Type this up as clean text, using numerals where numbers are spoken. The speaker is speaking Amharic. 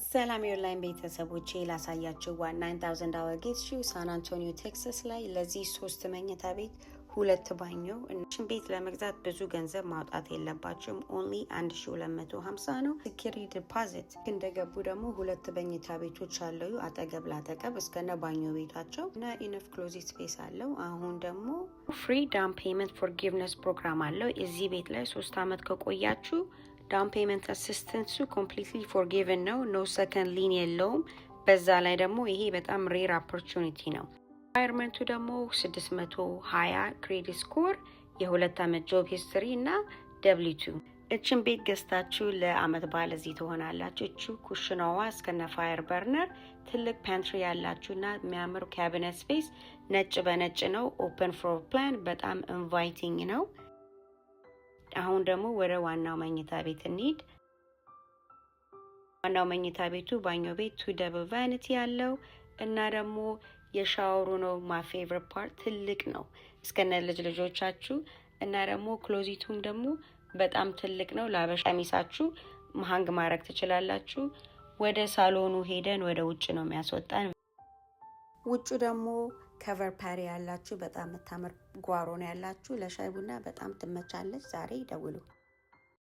ሰላም የኦንላይን ቤተሰቦቼ፣ ላሳያችሁ what $9,000 gets you ሳን አንቶኒዮ ቴክሳስ ላይ። ለዚህ ሶስት መኝታ ቤት፣ ሁለት ባኞ እችን ቤት ለመግዛት ብዙ ገንዘብ ማውጣት የለባችሁም። Only 1250 ነው። Security deposit እንደገቡ ደግሞ ሁለት መኝታ ቤቶች አለው አጠገብ ላጠገብ እስከነ ባኞ ቤታቸው እና enough closet space አለው። አሁን ደግሞ free down payment forgiveness program አለው። እዚህ ቤት ላይ 3 አመት ከቆያችሁ down payment assistance ኡ completely forgiven ነው። No second lien የለውም። በዛ ላይ ደግሞ ይሄ በጣም rare opportunity ነው። Requirement ኡ ደግሞ 620 credit score፣ የ2 አመት job history እና W-2። እችን ቤት ገዝታችሁ ለአመት በዓል እዚህ ትሆናላችሁ። እቹ ኩሽናዋ እስከነ fire burner፣ ትልቅ pantry ያላችሁ እና የሚያምር cabinet space፣ ነጭ በነጭ ነው። Open floor plan በጣም inviting ነው። አሁን ደግሞ ወደ ዋናው መኝታ ቤት እንሂድ። ዋናው መኝታ ቤቱ ባኞ ቤት two double vanity ያለው እና ደግሞ የሻወሩ ነው my favorite part፣ ትልቅ ነው እስከነ ልጅ ልጆቻችሁ እና ደግሞ closet ኡም ደግሞ በጣም ትልቅ ነው። ለአበሻ ቀሚሳችሁ hang ማድረግ ትችላላችሁ። ወደ ሳሎኑ ሄደን ወደ ውጭ ነው የሚያስወጣን። ውጩ ደግሞ covered patio ያላችሁ በጣም የምታምር ጓሮ ነው ያላችሁ። ለሻይ ቡና በጣም ትመቻለች። ዛሬ ደውሉ።